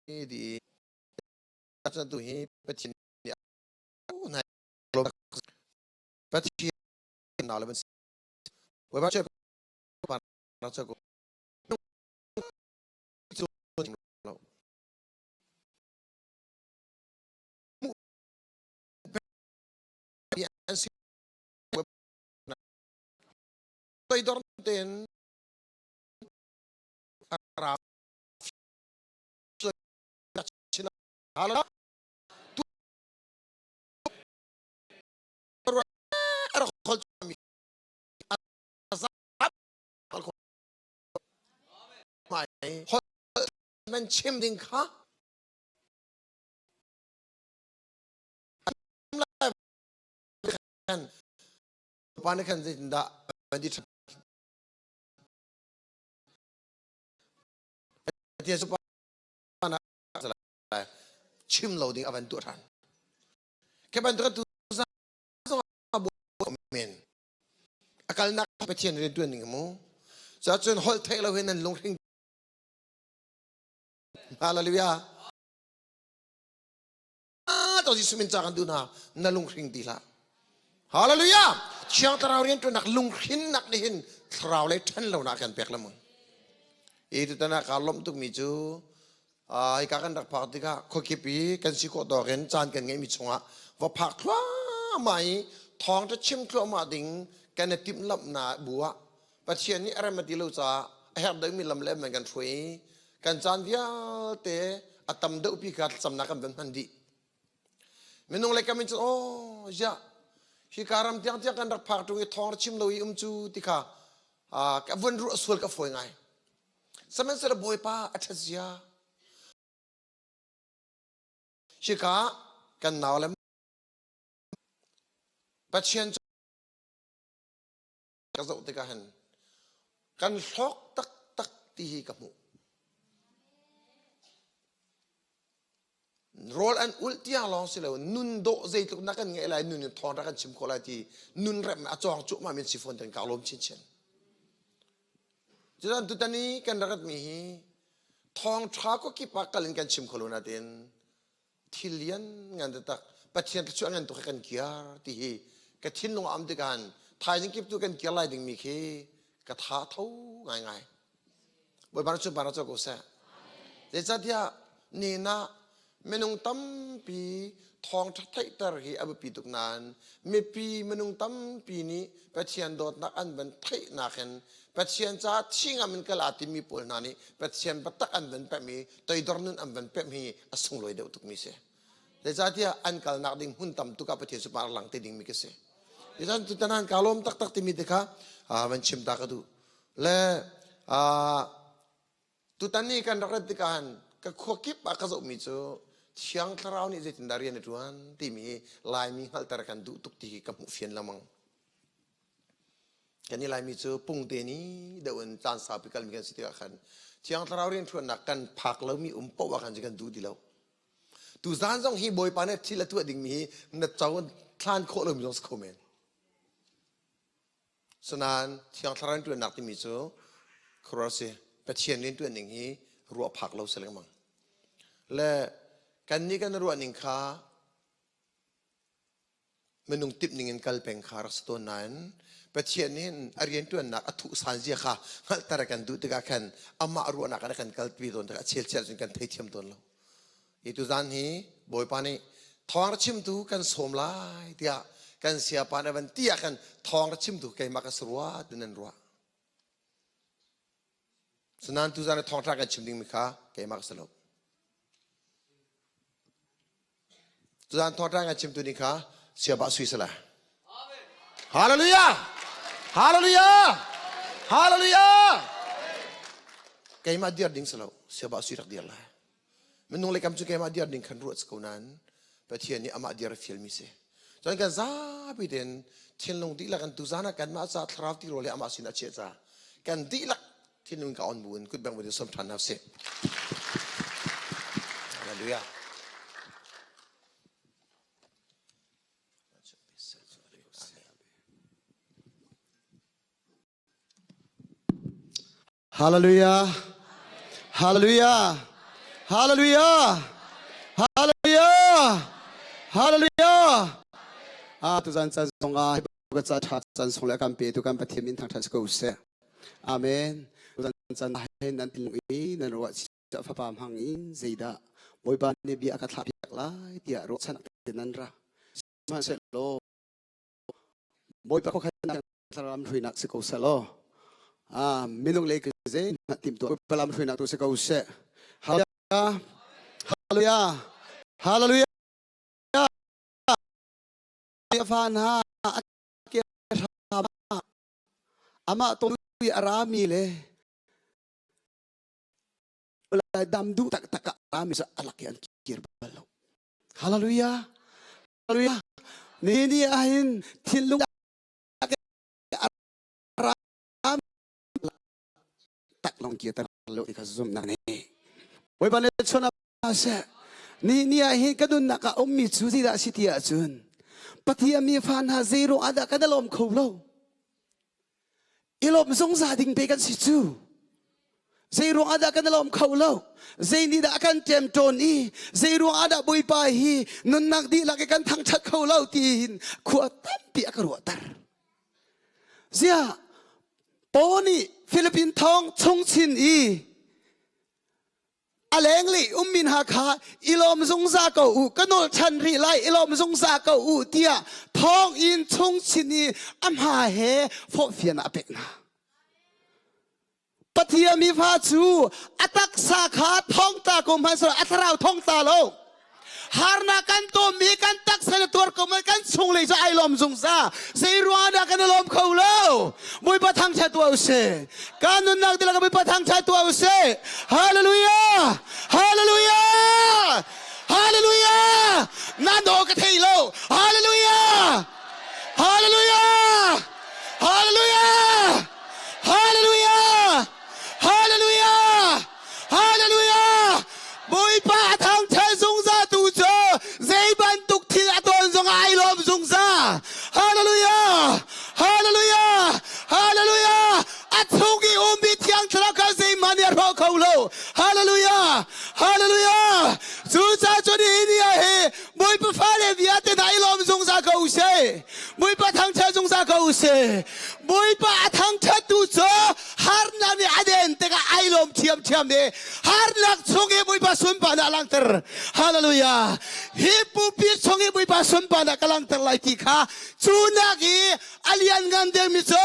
Di tu hi Pathian nih Pathian na le Bawipa che pa na che ko toidor tein ra nan chim ding kha pa na khan zeitindah di chim lo ding a van tuah ṭhan. Ke bantuk tu men a kalnak Pathian rian tuan ning mu. Cun holh theih lo hin nan lunghring Hallelujah. To Jesuh min ca kan duh hna na lunghring ti hlah. Hallelujah. Thiang Thlarau rian tuannak lunghrinnak nih hin thlarau lei ṭhan lonak kan pek la mu. I tutan ah kaa lawmh tukmi cu hika kan rak phak tikah khuakip i kan si khawh tawk in caan kan ngeihmi chungah va phak thluahmah i thawngṭha chim thluahmah ding kan i timhlamhnak bu ah Pathian nih a rem a ti lo caah a herh deuhmi lam le man kan hruai i kan caan vialte a tam deuhpi kha thlacamnak kan van hman dih. Minung lei kam in cun aw ziah hika ram tiang tiang kan rak phak ṭung i thawng ra chim lo i um cu ti kha ka vun ruah sual ka fawi ngai. Sihmanhsehlaw Bawipa a ṭhat zia hika kan nau le Pathian ka zoh tikah hin kan hlawk taktak ti hi ka hmuh. Rawl an ulh tiang lawng si lo nun dawh zeitluk na kan ngeih lai nun in thawng rak kan chim khawh lai ti nun rem a cawng cuahmah min si fawn ten ka lawm chinchin. Cutan tutan i kan rak mi hi thawng tha ko kip ah kal in kan chim kho lo natin thil lian ngan taktak Pathian thluachuah ngan tuk kan kiar ti hi ka thinlung a um tikah thaizing kip tu kan kiar lai dingmi khi ka tha tho ngaingai. Bawipa cu para co ko seh. Zeicahtiah ni na minung tampi thawngṭha theihter hi a biapi tuk nain mipi minung tampi nih Pathian dawtnak an van theihnak in Pathian caah thi ngam in kal aa timi pawl hna nih Pathian biatak an van pemh i toidor nun an van pemh hi a sunglawi deuh tukmi si. Zeicahtiah an kalnak ding hmun tam tuk ah Pathian supar lang te dingmi ka si. Zeicahtiah tutan an kaa lawm taktak timi te kha van chim ta ka duh. Le tutan ni kan rak rat tikah han ka khua kip ah ka zohmi cu Thiang Thlarau nih zeitindah rian a ṭuan timi Laimi hngalhter kan duh tuk ti hi ka hmuh fian lengmang. Kan i Laimi cu pungte ni deuh in caan saupi kalmi kan si tikah khan Thiang Thlarau rianṭuannak kan phak lomi um paoh ah khan kan duh ti lo. Tuzaan zong hi Bawipa nih thil a tuah dingmi hi na co thlan khawh lomi zong si kho men. Sinain Thiang Thlarau rianṭuannak timi cu khuaruah si Pathian rianṭuan ning hi ruah phak lo si lengmang. Le kannih kan ruah ning kha minung timh ning in kal peng kha rak si tawn nain Pathian nih a rianṭuannak a thuh san zia kha hngalhter a kan duh tikah khan amah ruahnak ah a kan kalpi tawn tikah a chelchel cun kan theithiam tawn lo. Hi tuzan hi Bawipa nih thawng ra chimtu kan sawm lai tiah kan siapa nih van ti ah khan thawng ra chimtu keimah ka si rua ti nan ruah. Sanan tuzan i thawngṭha kan chim dingmi kha keimah ka si lo. Tuzan thawngṭha kan chimtu nih kha siapa sui si lai. Hallelujah! Hallelujah! Hallelujah! Keimah dir ding si lo, siapa sui rak dir lai. Minung le kam cu keimah dir ding khan ruah ko nain Pathian nih amah dir a fialmi si. Cun kan zapi tein thinlung dihlak in tuzan ah kanmah ca thlarau tirawl le amah sin a chiah ca kan dihlak thinlung ka on bu in kutbeng bu in som ṭhan hna sih. Hallelujah. Hallelujah. Hallelujah. Hallelujah! Hallelujah! Hallelujah! Ah tuzan caan zong ah hi ka ca tha caan sung le kan pe tu kan Pathian min thangthat si ko seh. Amen. Tuzan caan ah hin nan tilung i nan ruah fapa hmang in zeidah Bawipa nih bia a ka thlah piak lai tiah ruahchan nan ra. Sihmanhsehlaw Bawipa khuakhan lam hruainak si ko seh law ah minung lei zei hmanh timhtuah Bawipa lam hruainak tu si ko seh. Hallelujah. Hallelujah. Hallelujah. Fa hna a ke amah to a rami le dam duh taktak a rami cu a lak i an kir bal lo. Hallelujah. Hallelujah. Ni ni ahhin thinlung ram tak long kia tar lo ti kha zumnak ne. Bawipa nih chon seh. Ni ni ahhin ka nunnak ah ummi cu zeidah si ti ahcun Pathian mi fa hna zei ruang ah dah kan lawm kho lo. I lawm zungzal ding pe kan si cu. Zei ruang ah dah kan lawm kho lo? Zei nih dah a kan ṭemṭawn i zei ruang ah dah Bawipa hi nunnak dihlak i kan thangṭhat kho lo tiin khua tampi a ka ruahter. Ziah Paul nih Philippine thong chungchin i a lenglei ummi hna kha i lawm zungzal ko u ka nawl ṭhan rih lai i lawm zungzal ko u tiah thawnginn chungchin i a hma he fawhfian ah a pek hna. Pathian mi fa cu a taksa kha thongtla ko hmanhsehlaw a thlarau thongtla lo. Harnak kan tonmi kan taksa na tuar ko man kan chunglei cu ai lawm zungzal. Zei ruang dah kan i lawm kho lo? Bawipa thangṭhat tuah usih. Kan nunnak dihlak Bawipa thangṭhat tuah usih. Hallelujah! Hallelujah! Hallelujah! Nan aw ka thei lo. Hallelujah! Hallelujah! Hallelujah! Hallelujah! Hallelujah! Hallelujah! Bawipa a thangṭhat zungzal tu cu zei bantuk thil a ton zongah ai lawm zungzal. Hallelujah! Hallelujah! Hallelujah! A chung i ummi thiang thlarau kha zeihmanh nih a hrawh kho lo. Hallelujah! Hallelujah! Cucaah cun hi ni ah hi Bawipa fale vialte hna i lawm zungzal ko u sih. Bawipa thangṭhat zungzal ko u sih. Bawipa a thangṭhattu cu harnak nih a den tikah ai lawm ṭhiamṭhiam i harnak chung i Bawipa sunparnak a langhter. Hallelujah! Hi pumpi chung i Bawipa sunparnak ka langhter lai ti kha cu nak i a lianngan deuhmi cu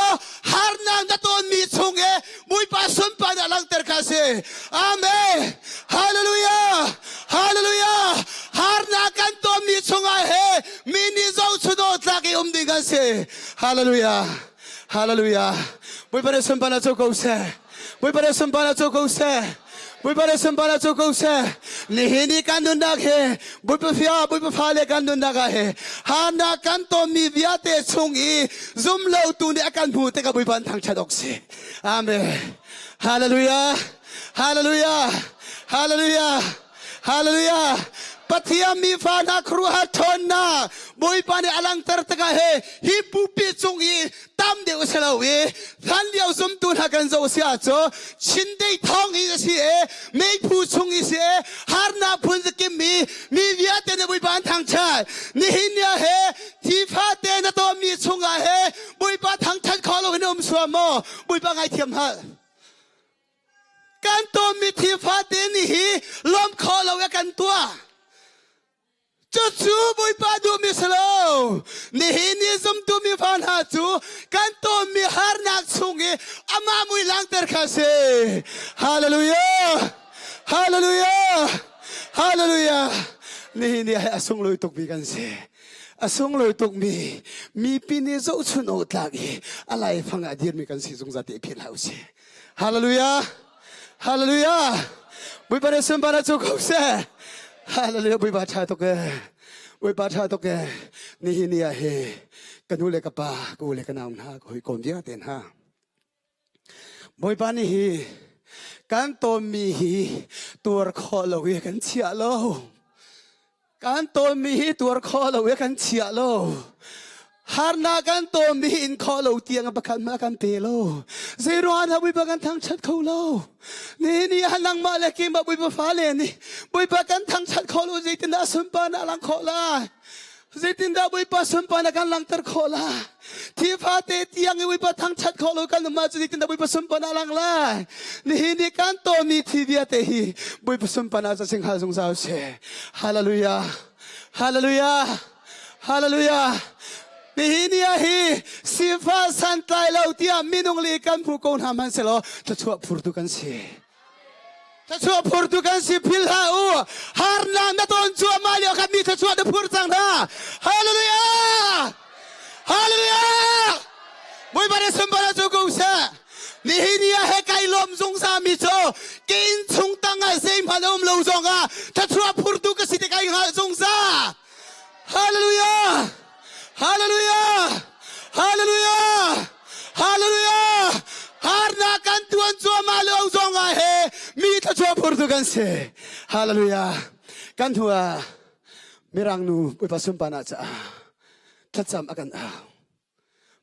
harnak na tonmi chung i Bawipa sunparnak langhter kha a si. Amen. Hallelujah. Hallelujah. Harnak kan tonmi chungah he mi nih zohchun awk tlak i um ding kan si. Hallelujah. Hallelujah. Bawipa nih sunparnak co ko seh. Bawipa nih sunparnak co ko seh. Bawipa nih sunparnak co ko seh. Nihin i kan nunnak hi Bawipa fia Bawipa fale kan nunnak ah hi harnak kan tonmi vialte chung i zum lotu nih a kan hmuh tikah Bawipa an thangṭhat awk si. Amen. Hallelujah. Hallelujah. Hallelujah. Hallelujah. Pathian mi fa hna khuaruahhar ṭhawnnak Bawipa nih a langhter tikah he hi pupi cung i tam deuh a si lo i hlan lio zumtu hna kan zoh si ahcun Chindeih thawng i a si i meiphu chung i si i harnak phun zakim mi mi vialte nih Bawipa an thangṭhat nihin ni ah he thifa te na tonmi chungah he Bawipa thangṭhat kho lo in um suam maw Bawipa ngaithiam hal Kan tonmi thil fate nih hi lawmh khawh lo a kan tuah. Cucu Bawipa duhmi si lo. Nihin ni zumtu mi fa hna cu kan tonmi harnak chung i amah mui langhter kha si. Hallelujah! Hallelujah! Hallelujah! Nihin ni ah a sunglawi tukmi kan si. A sunglawi tukmi mipi nih zohchun awk tlak i a laifang ah dirmi kan si zungzal ti philh hlah usih. Hallelujah! Hallelujah! Bawipa nih sunparnak cu ko seh. Hallelujah! Bawipa ṭha tuk e. Bawipa ṭha tuk e. Nihin ni ah hi ka nu le ka pa, ka u le ka nau hna, ka hawikom vialte hna. Bawipa nih hi kan tawnmi hi tuar khawh lo i kan chiah lo. Kan tawnmi hi tuar khawh lo i kan chiah lo. Harnak kan tawnmi in khawh lo tiang pakhat hmanh kan pe lo. Zeiruang ah Bawipa kan thangṭhat kho lo? Ni ni ah nangmah le keimah Bawipa fale nih Bawipa kan thangṭhat khawh lo zeitindah sunparnak lang khawh lai? Zeitindah Bawipa sunparnak kan langhter khawh lai? Thi fate tiang i Bawipa thangṭhat khawh lo kan um ahcun zeitindah Bawipa sunparnak lang lai? Nihin ni kan tawnmi thi vialte hi Bawipa sunparnak ca singhal zungzal seh. Hallelujah. Hallelujah. Hallelujah. Nihin ni ah hi sifah santlai lo tiah minung li kan hmu ko hna hmanhsehlaw thluachuah phurtu kan si. Thluachuah phurtu kan si phil hlah u. Harnak na ton cuahmah lio khan mi thluachuah na phur cang hna. Hallelujah. Hallelujah. Bawipa nih sunparnak cu ko seh. Nihin ni ah he kai lawm zungzal mi cu ka inn chung tang ah zeihmanh a um lo zong ah thluachuah phurtu ka si ti kai hngalh zungzal. Hallelujah! Hallelujah! Hallelujah! Hallelujah! Harnak kan tuan cuahmah lo zong ah he mi thluachuah phurtu kan si. Hallelujah! Kan hnu ah Mirang nu Bawipa sunparnak caah thlacam a kan au.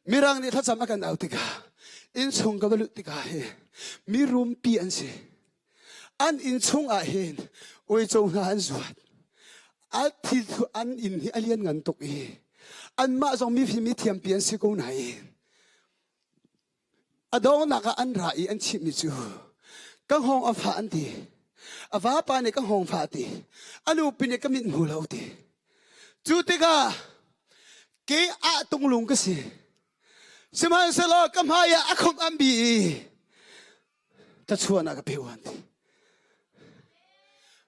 Mirang nih thlacam a kan au tikah innchung ka va lut tikah hi mi rumpi an si. An innchung ah hin uico hna an zuat. A thi an inn hi a lian ngan tuk i anmah zong mifim mi thiampi an si ko nain a donghnak ah an ra i an chimhmi cu ka hngawng a fah an ti. A vapa nih ka hngawng fah ti. A nupi nih ka mit hmu lo ti. Cu tikah ke ah tunglung ka si. Sihmanhsehlaw ka hmai ah a khumh an bi i tachuan ah ka pe an ti.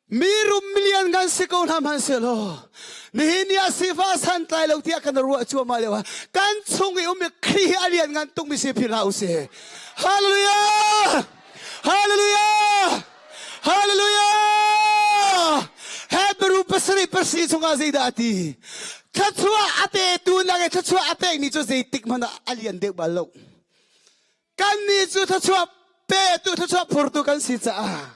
Mi rum milian kan si ko hna hmanhsehlaw nihin ni ah sifah santlai lo tiah kan ruah cuahmah lio ah kan chung i um i Khrih hi a lian ngan tuk mi si philh hlah usih. Hallelujah! Hallelujah! Hallelujah! Hebrew pasarih pasarih chungah zeidah a ti? Thluachuah a petu nak i thluachuah a pekmi cu zeitik hmanh ah a lian deuh bal lo. Kannih cu thluachuah petu, thluachuah phurtu kan si caah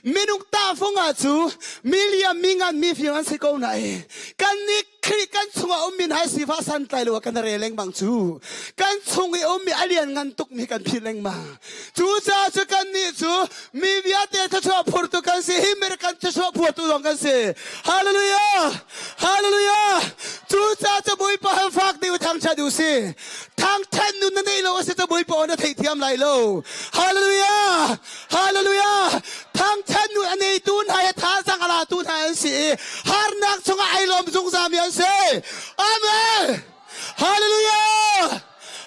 minung tahfung ah cu miliam mi ngan mi fim an si ko nain kannih Khrih kan chungah ummi hna sifah santlai lo ah kan rel lengmang cu kan chung i ummi a lian ngan tukmi kan philh lengmang. Cucaah cu kannih cu mi vialte thluachuah phurtu kan si hi American thluachuah phurtu zong kan si. Hallelujah! Hallelujah! Cucaah cu Bawipa han fak ding thangṭhat u si. Thangṭhat nun na neih lo a si cu Bawipa aw na theihthiam lai lo. Hallelujah! Hallelujah! Thangṭhat nun a neitu hna he thazaang a latu hna an si i harnak chungah ai lawm zungzalmi an si. Amen! Hallelujah!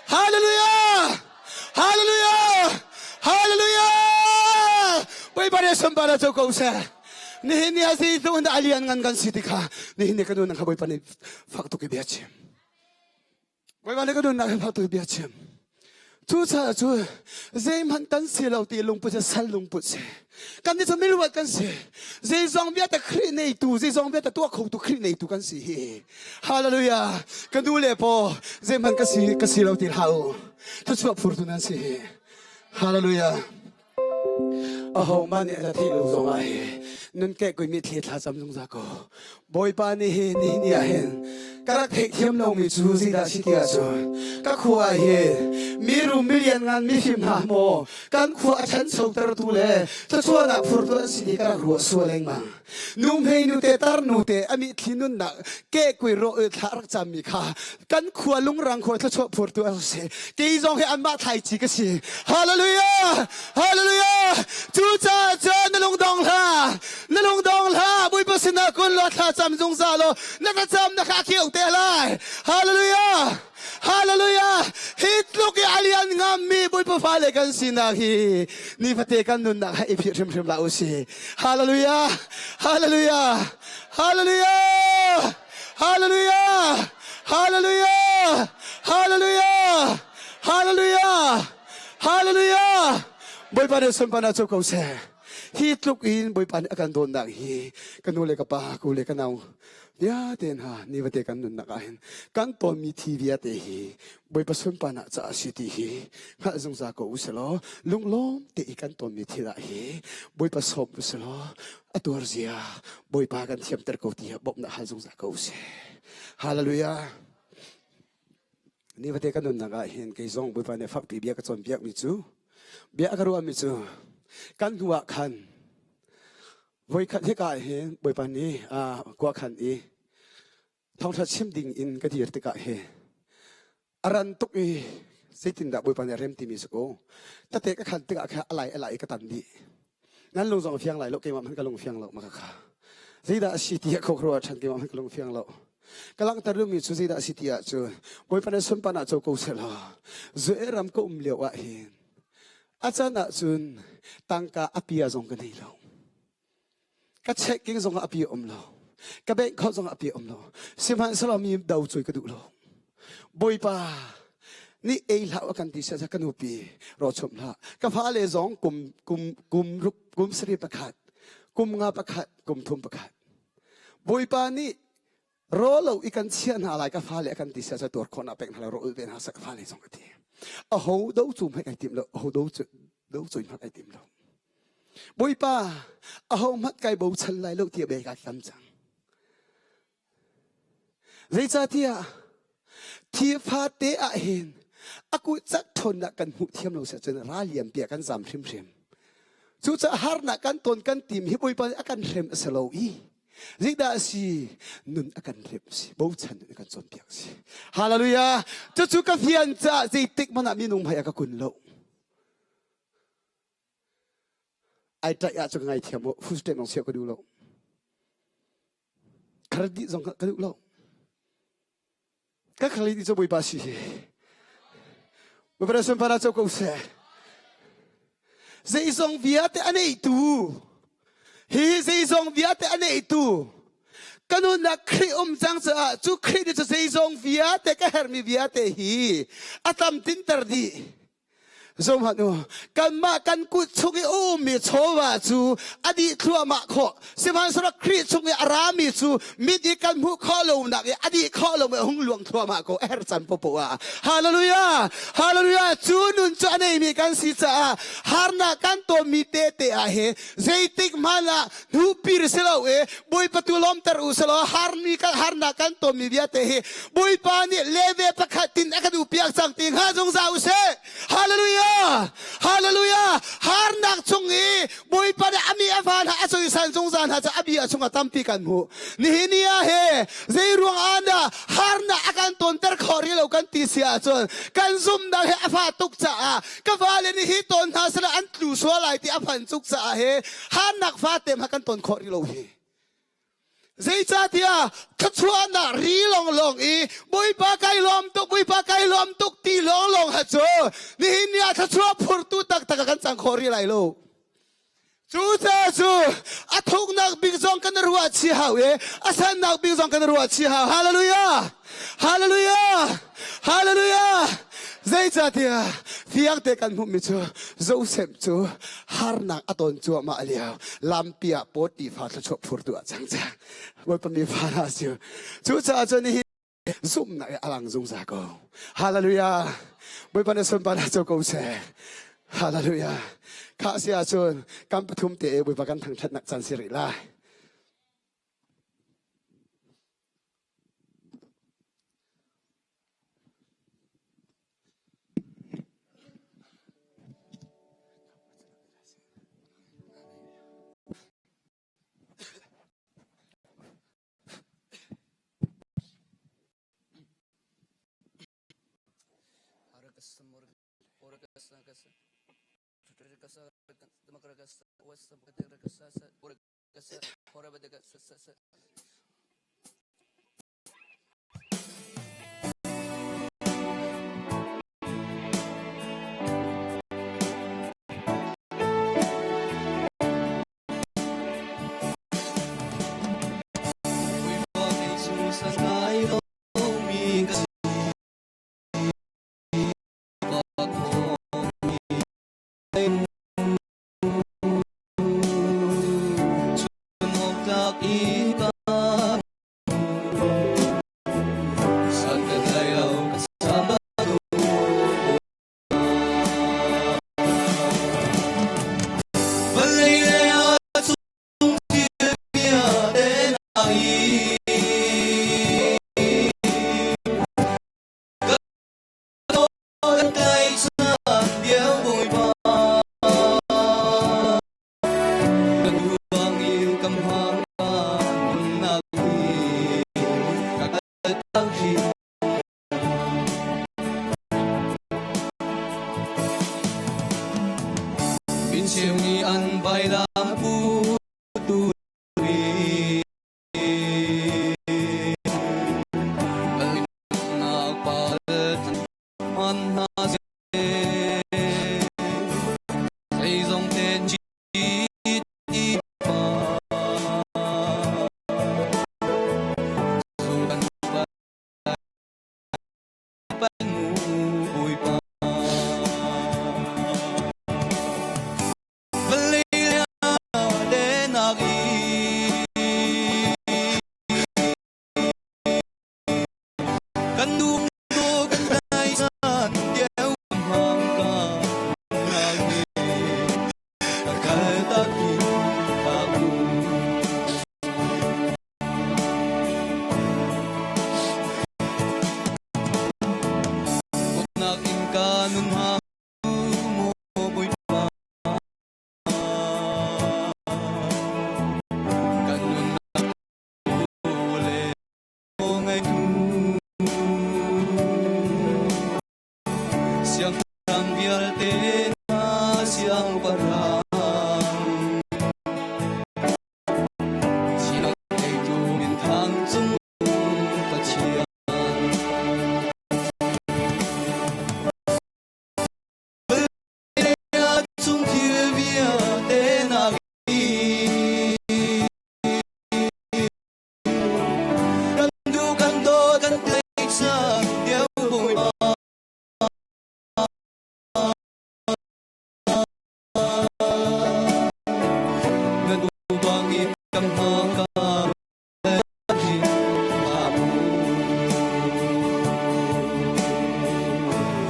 Hallelujah! Hallelujah! Hallelujah! Bawipa nih sunparnak cu ko seh. Nihin ni ah zeitluk in dah a lian ngan kan si ti kha nihin ni ka nun kha Bawipa nih fak tuk i bia chim. Bawipa nih ka nunnak hi fak tuk i bia chim. Cucaah cu zeihmanh kan si lo ti lungput si sal lungput si. Kan nih cu miluat kan si. Zeizong vialte Khrih neitu, zeizong vialte tuah khotu Khrih neitu kan si hi. Hallelujah. Ka nu le paw zeihmanh ka si ka si lo ti hlah u. Thluachuah phurtu nan si hi. Hallelujah. Ahohmanh nih a theih lo zongah hi nun kehkui mitthli thla cam zungzal ko. Bawipa nih hi nihin ni ah hin ka rak theihthiam lomi cu zeidah si ti ahcun ka khua ah hin mi rum milian ngan mifim hna maw kan khua a ṭhanchotertu le thluachuahnak phurtu an si ti ka rak ruah sual lengmang. Nu hmei nu te tar nu te a mitthli nunnak kehkui rawh thla rak cammi kha kan khua lungrang khua thluachuah phurtu a si. Kei zong hi anmah thlaici ka si. Hallelujah! Hallelujah! Cucaah cun na lungdong hlah. Na lungdong hlah. Bawipa sinah kun law thla cam zungzal law na thlacam na kha khiau te lai. Hallelujah! Hallelujah! Hi tluk i a lian ngammi Bawipa fale kan sinak hi nifate kan nunnak ha i phih hrimhrim hlah u sih. Hallelujah! Hallelujah! Hallelujah! Hallelujah! Hallelujah! Hallelujah! Hallelujah! Hallelujah! Bawipa nih sunparnak cu ko seh. Hi tluk in Bawipa nih a kan dawtnak hi ka nu le ka pa, ku le ka nau vialte hna nifate kan nunnak ah hin kan tonmi thi vialte hi Bawipa sunparnak caah si ti hi hngalh zungzal ko u selaw lunglawm te i kan tonmi thil ah hi Bawipa sawm u selaw a tuar zia Bawipa kan thiamter ko ti bawmhnak hal zungzal ko u sih. Hallelujah. Nifate kan nunnak ah hin kei zong Bawipa nih fakpi bia ka cawnpiakmi cu bia ka ruahmi cu kan hnu ah khan voikhat hika ah hin Bawipa nih kua khan i thawngṭha chim ding in ka dir tikah hi a ran tuk i zeitindah Bawipa nih a rem timi si ko tete ka khan tikah khan a lai a lai i ka tan dih nan lung zong a fiang lai lo keimah hmanh ka lung fiang lo maka kha zeidah a si ti ah khok ruah ṭhan keimah hmanh ka lung fiang lo ka langhter duhmi cu zeidah a si ti ah cun Bawipa nih sunparnak co ko seh law Zueh ram ka um lio ah hin a can ah cun tangka a pia zong ka nei lo ka checking zong ah a pia um lo ka bank kho zong ah a pia um lo sihmanhsehlaw mi do cui ka duh lo Bawipa nih ei hlah a kan ti sia ka nupi ro chum hlah ka fale zong kum kum kum ruk kum sarih pakhat kum nga pakhat kum thum pakhat Bawipa nih ro lo i kan chia hna lai ka fale a kan ti sia tuar khawh na pek hna lo ro ul ve hna sa ka fale zong ka ti a ho do cu hmai ai tim lo a ho do cu do cu hmai ai tim lo Bawipa a ho hmanh kai bochan lai lo tiah bia ka kam cang Zeicahtiah thi fate ah hin a kut cak ṭhawnnak kan hmuh thiam lo si ahcun ral liampi ah kan zam hrimhrim. Cucaah harnak kan ton kan tim hi Bawipa nih a kan hrem a si lo i zeidah a si nun a kan hrem a si bochan in a kan cawnpiak a si. Hallelujah! Cucu ka fian caah zeitik hmanh ah minung hmai ah ka kun lo. Ai ṭaih ah cu ka ngaithiam u, full step lawng siah ka duh lo. Credit zong ka duh lo. Ka credit cu Bawipa si hi. Bawipa sunpar co ko seh. Zeizong vialte a neitu hi zeizong vialte a neitu ka nunnak Khrih um cang caah cu Khrih nih cu zeizong vialte ka herhmi vialte hi a tam tinter dih. Zohhmanh u, kanmah kan kut chung i a ummi chawva cu a dih thluahmah khawh. Sihmanhsehlaw Khrih chung i a rami cu mit i kan hmuh khawh lonak i a dih khawh lomi a hung luang thluahmah ko a herh caan popoh ah. Hallelujah! Hallelujah! Cu nun cu a neimi kan si caah harnak kan tonmi tete ah hi zeitik hmanh ah hnuhpir si lo i Bawipa tu lawmter u selaw harmi kan harnak kan tonmi vialte hi Bawipa nih leve pakhat tin a kan upiak cang ti hnga zungzal u sih. Hallelujah! Hallelujah! Harnak chung i Bawipa nih a mi a fa hna a cawisan zungzal hna cu a bia chungah tampi kan hmuh. Nihin ni ah he zei ruang ah dah harnak a kan tonter khawh rih lo kan ti si ahcun kan zumnak he a fa tuk caah ka fale nih hi tawn hna sehla an tlu sual lai ti a phan cuk caah he harnak fate hmanh kan ton khawh rih lo hi. Zeicahtiah thluachuahnak ri lawnglawng i Bawipa kai lawm tuk, Bawipa kai lawm tuk ti lawnglawng ha cu nihin ni ah thluachuah phurtu taktak ah kan cang khawh rih lai lo. Cucaah cu a thuknak bik zong kan ruah chih hau i a sannak bik zong kan ruah chih hau. Hallelujah! Hallelujah! Hallelujah! Zeicahtiah fiangte kan hmuhmi cu Joseph cu harnak a ton cuahmah lio lampi ah Potiphar thluachuah phurtu ah cang cang. Bawipa mi fa hna cu. Cucaah cun nihin zumhnak i a lang zungzal ko. Hallelujah! Bawipa na sunparnak co ko seh. Hallelujah! Khah si ahcun kan pathum te Bawipa kan thangṭhatnak caan si rih lai. Vawlei lei ah cung thil vialte na i. Vailam putu ri Nak pal man hna seh Zeizong ten chi pa Suan Kan nu kan dai san tiau hang ka nang ni kal tak in ta u. Nak in ka nun ha mu Bawipa kan nunnak le ngeitu siangpahrang vialte hna siangpahrang siang ngeitu minthang cung Pathian. Chung thil vialte nak kan duh kan dawt kan tlaihchan deuh Bawipa. Na duh bangin kan hma ka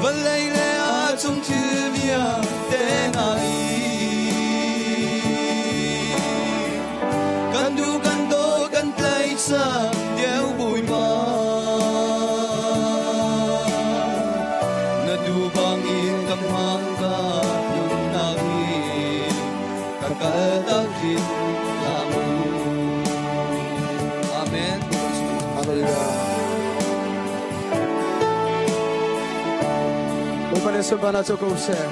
Vawlei le a chung thil vialte hna hi kan duh kan daw kan tlaihchan deu Bawipa. Na duh bangin ka hmang ka nunnak hi ka kaltak hin hlah mu. Amen. Hallelujah. Bawipa nih sunparnak cu ko seh.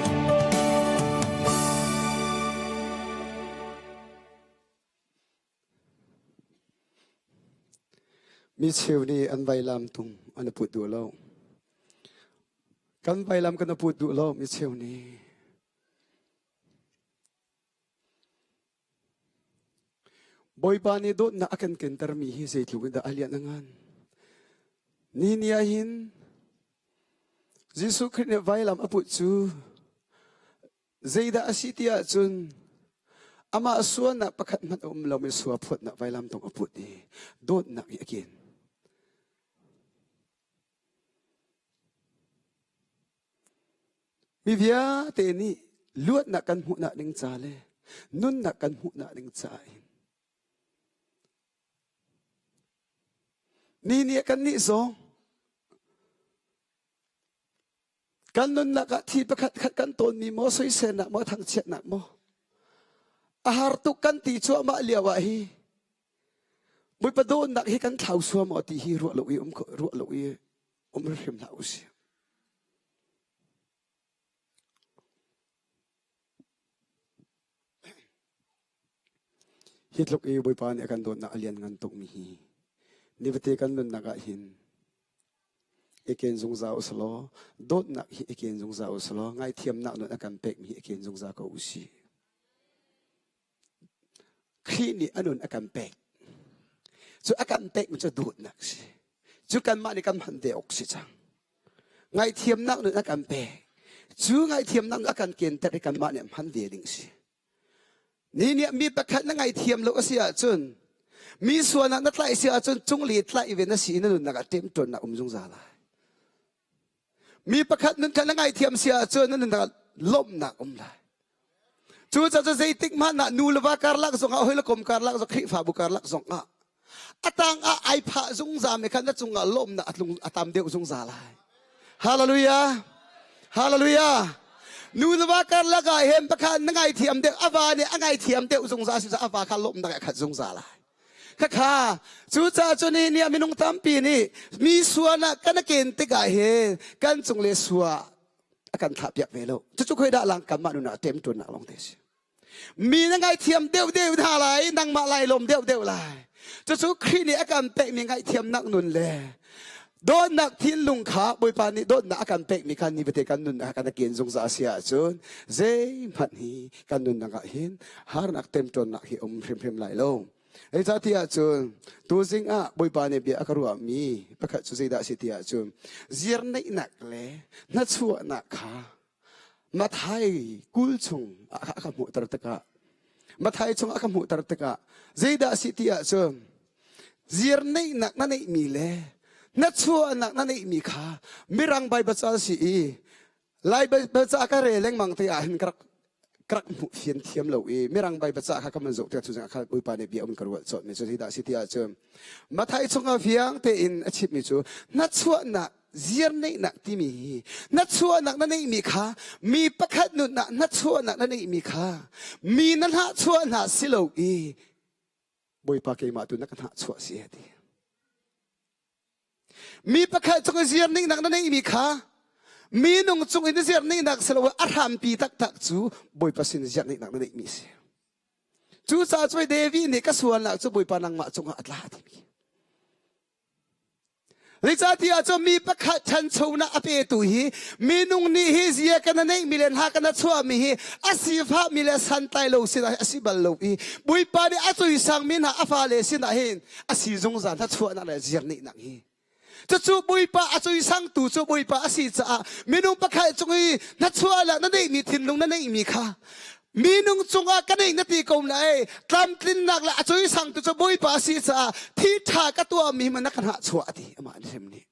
Mi cheu nih an vailam tung an i put duh lo. Kan vailam kan i put duh lo mi cheu nih. Bawipa nih dawtnak a kan kentermi hi zeitluk in dah a lianh a ngan. Ni ni ah hin Jesuh Khrih nih vailam a put cu zeidah a si ti ahcun amah sualnak pakhat hmanh a um lomi sua phawtnak vailam tung a put i dawtnak i a ken. Mi vialte nih luatnak kan hmuhnak ding ca le nunnak kan hmuhnak ding caah hin ni nih kan nih zong kan nunnak ah thi pakhat khat kan tawnmi maw soiselnak maw thangchiatnak maw a har tuk kan ti cuahmah lio ah hi Bawipa dawtnak hi kan thlau suam maw ti hi ruah lo i um ruah lo i um hrim hlah usih. Hi tluk i Bawipa nih a kan dawtnak a lian ngan tukmi hi nifate kan nunnak ah hin i ken zungzal usalaw dawtnak hi i ken zungzal usalaw ngaithiamnak nun a kan pekmi hi i ken zungzal ko usih. Khrih nih a nun a kan pek. Cu a kan pekmi cu dawtnak a si. Cu kanmah nih kan hman ve awk si cang. Ngaihthiamnak nun a kan pek. Cu ngaihthiamnak nun a kan kenter i kanmah nih hman ve ding si. Ni nih mi pakhat na ngaihthiam lo a si ahcun mi sualnak na tlaih si ahcun cungli tlaih ve na si i na nunnak ah ṭemṭuannak um zungzal lai. Mi pakhat nun kha na ngaihthiam si ahcun na nunnak ah lawmhnak um lai. Cucaah cu zeitik hmanh ah nu le va karlak zongah hawi le kom karlak zong Khrihfabu karlak zongah a tang ah ai phah zungzal mi kha na cungah lawmhnak a tlung a tam deuh zungzal lai. Hallelujah. Hallelujah. Nu le va karlak ah hin pakhat na ngaithiam deuh a va nih a ngaithiam deuh zungzal si a va kha lawmhnak a khat zungzal lai. Khakha cucaah cu ni nih minung tampi nih mi sual ah kan ken tikah hin kan cung le sua a kan thlah piak ve lo. Cucu khoi dah lang kanmah nun ah ṭemṭuannak lawng te si. Mi na ngaithiam deuh deuh hna lai, nangmah lai lawm deuh deuh lai. Cucu Khrih nih a kan pekmi ngaihthiamnak nun le dawtnak thinlung kha Bawipa nih dawtnak a kan pekmi kha ni fate kan nun ah kan kian zungzal si ahcun zeihmanh hi kan nunnak ah hin harnak temṭawnnak hi um hrimhrim lai lo. Zeicahtiah cun tuzing ah Bawipa nih bia a ka ruahmi pakhat cu zeidah a si ti ahcun zirneihnak le hnachuahnak kha Mathai kul chung ah a ka hmuhter tikah Mathai chung a ka hmuhter tikah zeidah a si ti ahcun zirneihnak na neihmi le hnachuahnak na neihmi kha Mirang Baibal ca si i Lai Baibal ca ka rel lengmang te ah hin ka rak ka rak hmuh fian thiam lo i Mirang Baibal ca kha ka man zoh tikah cu zingah kha Bawipa nih bia um ka ruah cawt mi cu zeidah a si ti ahcun Mathai chungah fiang tein a chimmi cu hnachuahnak ziarneihnak timi hi hnachuahnak na neihmi kha mi pakhat nunah hnachuahnak na neihmi kha mi na hnahchuah hna si lo i Bawipa keimah tu na ka hnahchuah si a ti. Mi pakhat cung i ziarneihnak na neihmi kha minung cung in ziarneihnak si lo a hrampi taktak cu Bawipa sin ziarneihnak na neihmi si. Cucaah cu David nih ka sualnak cu Bawipa nangmah cungah a tla timi. Zeicahtiah cun mi pakhat ṭhanchonak a petu hi minung nih hi zia kan neihmi le hna kan chuahmi hi a sifahmi le santlai lo sinah a si bal lo i Bawipa nih a cuisangmi hna a fale sinah hin a si zungzal hna chuahnak le zirnihnak hi. Cucu Bawipa a cuisangtu cu Bawipa a si caah minung pakhat cung i na chuah le na neihmi thinlung na neihmi kha Minung cungah ka neih na ti ko na ei tlamtlinnak le a cuisang tu cu Bawipa a si caah thi ṭha ka tuahmi hmanh na ka hnahchuah a ti amah nih hrim nih.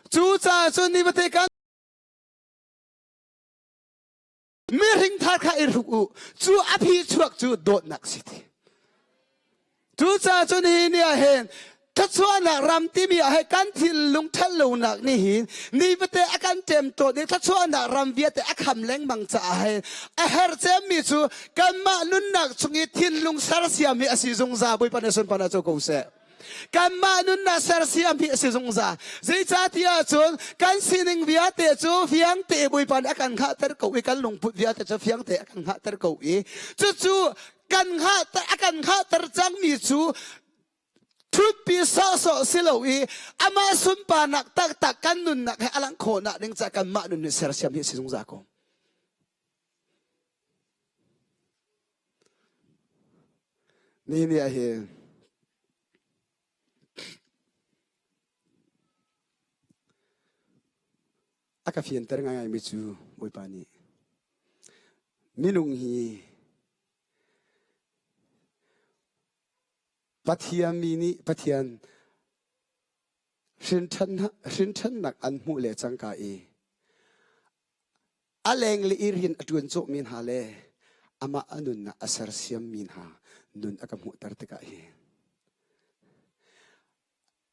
Cucaah cun ni vate kan mihring thar kha i hruk u cu a phi chuak cu dawtnak si ti. Cucaah cun hi ni ah hin thluachuahnak ram timi ah hin kan thinlung ṭhatlonak nih hin nifate a kan ṭemṭawn i thluachuahnak ram vialte a kham lengmang caah hin a herh cemmi cu kanmah nunnak chung i thinlung sersiam hi a si zungzal Bawipa nih sunparnak co ko seh. Kanmah nunnak sersiam hi a si zungzal. Zeicahtiah cun kan sining vialte cu fiangte Bawipa nih a kan hngahter ko i kan lungput vialte cu fiangte a kan hngahter ko i cucu kan hngah a kan hngahter cangmi cu thutpi sawhsawh si lo i amah sunparnak taktak kan nunnak he a langh khawhnak ding caah kanmah nun nih sersiam hi a si zungzal ko. Ni ni ah hin a ka fianter ngaingaimi cu Bawipa nih minung hi Pathian mi nih Pathian hrinṭhannak an hmuh le cangka i a lengle i rian a ṭuan cawhmi hna le amah a nunnak a sersiammi hna nun a ka hmuhter tikah hi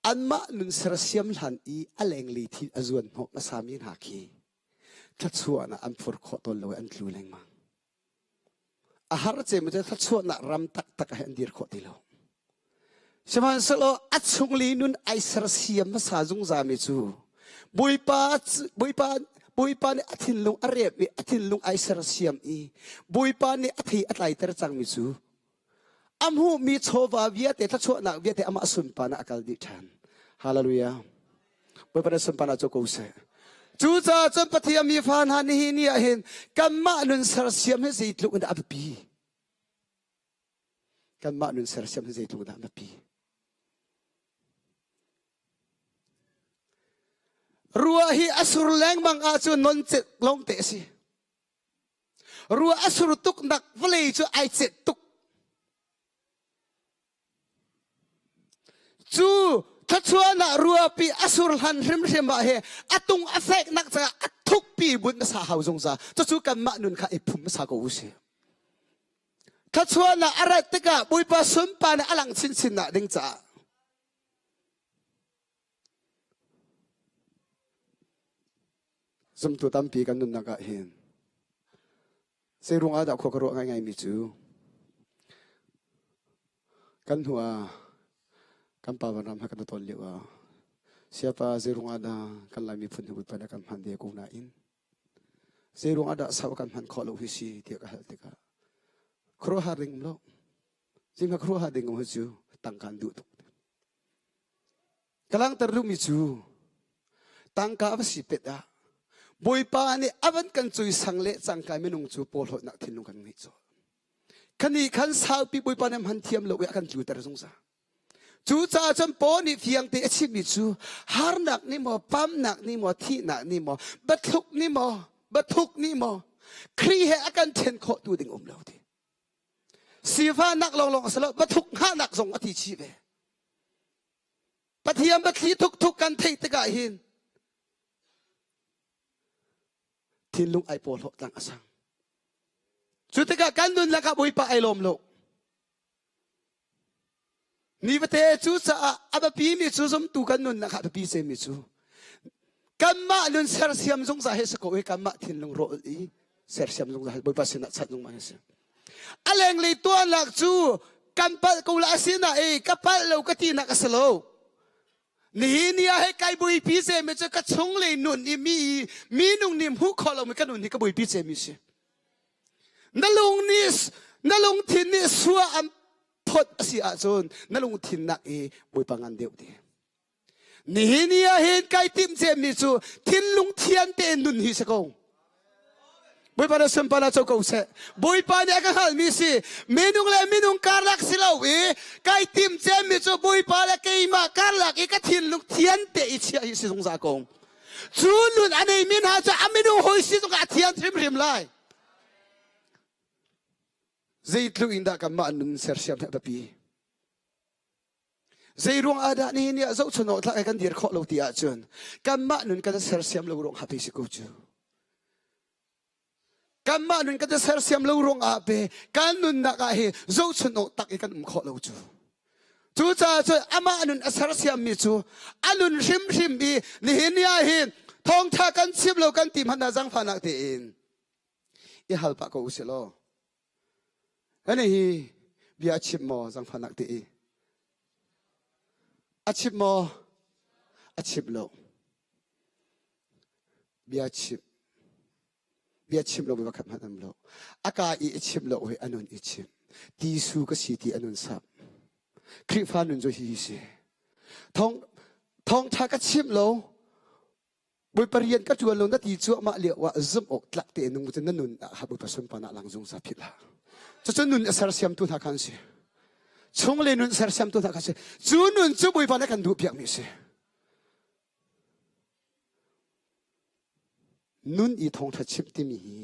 anmah nun sersiam hlan i a lenglei thil a zuan hnawh hmasami hna khi thluachuahnak an phur khawh tawn lo i an tlu lengmang. A har cem cu thluachuahnak ram taktak ah an dir khawh ti lo. Sihmanhsehlaw a chungli nun ai sersiam hmasa zungzalmi cu Bawipa Bawipa Bawipa nih a thinlung a rep i a thinlung ai sersiam i Bawipa nih a thei a tlaiter cangmi cu A hmuhmi chawva vialte, thluachuahnak vialte amah sunparnak a kal dih ṭhan. Hallelujah. Bawipa na sunparnak cu ko seh. Cucaah cun Pathian mi fa hna nihin ni ah hin kanmah nun sersiam hi zeitluk in dah a biapi. Kanmah nun sersiam hi zeitluk in dah a biapi. Ruah hi a sur lengmang ahcun non cet lawng te a si. Ruah a sur tuk nak vawlei cu ai cet tuk. Cu thluachuahnak ruahpi a sur hlan hrimhrim ah he a tung a feknak caah a thukpi bunh hmasa hau zungzal. Cucu kanmah nun kha i phum hmasa ko u sih. Thluachuahnak a rat tikah Bawipa sunparnak a lang chinchin nak ding caah Zumtu tampi kan nunnak ah hin zeiruang ah dah khua ka ruah ngaingaimi cu kan hnu ah kan pa vanram he kan i ton lio ah siapa zeiruang ah dah kan Lai miphun hi Bawipa nih a kan hman ve ko nain zeiruang ah dah sau kan hman khawh lo hi si tiah ka hal tikah. Khuaruahhar ding um lo. Zingka khuaruahhar ding um cu tangka an duh tuk. Ka langhter duhmi cu tangka a va si pet ah Bawipa nih a van kan cuisang le cangka minung cu pawhlawtnak thinlung kan ngeih cawl. Khani khan saupi Bawipa nih hman thiam lo i a kan tluter zungzal. Cucaah cun Paul nih fiangte a chimmi cu harnak nih maw, pamnak nih maw, thihnak nih maw, bathluk nih maw, bathuk nih maw, Khrih he a kan then khawhtu ding um lo ti. Sifahnak lawnglawng a si lo, bathuk hngahnak zong a ti chih ve. Pathian bathli thukthuk kan theih tikah hin thinlung ai pawhlawh tlang a sang. Cu tikah kan nun lakah Bawipa ai lawm lo. Ni vate cu caah a biapi mi cu zumtu kan nunnak ah biapi cemmi cu kanmah nun sersiam zungzal hi si ko i kanmah thinlung rawl i sersiam zungzal hi Bawipa sinah chanh zungzal hi si. A lenglei tuahnak cu kan palh ko la asina i ka palh lo ka tinak a si lo. Nihin ni ah hei kai buipi cemi cu ka chunglei nun i mi minung nih hmuh khawh lomi ka nun hi ka buipi cemi si. Na lung nih na lungthin nih sua an phot a si ahcun na lungthin nak i Bawipa ngan deuh ti. Nihin ni ah hin kai timh cemmi cu thinlung thian tein nun hi si ko. Bawipa na sunparnak co ko seh. Bawipa nih a ka hngalhmi si minung le minung karlak si lo i kai tim cemmi cu Bawipa le keimah karlak i ka thinlung thian te i chiah hi si zungzal ko. Cu nun a neimi hna cu a minung hawi si zongah a thian hrimhrim lai. Zeitluk in dah kanmah nun sersiam hi a biapi. Zeiruang ah dah nihin ni ah zohchun awk tlak kan dir khawh lo ti ahcun kanmah nun kan sersiam lo ruang ah pe si ko cu. Kanmah nun kan sersiam lo ruang ah pe kan nunnak ah hi zohchun awk tak i kan um khawh lo cu. Cucaah cun amah nun a sersiammi cu a nun hrimhrim i nihin ni ah hin thawngtha kan chim lo kan ti hmanh ah zangfahnak tein i hal pah ko usih law Ani hi bia a chimh maw zangfahnak ti i? A chimh maw? A chimh lo. Bia chimh. Bia chimh lo mi pakhat hmanh am lo. A ka i a chimh lo hi a nun i chimh. Ti su ka si ti a nun sap. Khrihfa nun cu hi hi si. Thawng thawngtha ka chimh lo. Bawipa rian ka ṭuan lo na ti cuahmah lio ah zumh awk tlak te nung cu na nun ah Bawipa sunparnak lang zungzal philh hlah. Cucu nun a sersiamtu hna kha an si. Chungle nun sersiamtu hna kha si. Cu nun cu Bawipa nih kan duh piakmi a si. Nun i thawngṭha chimh timi hi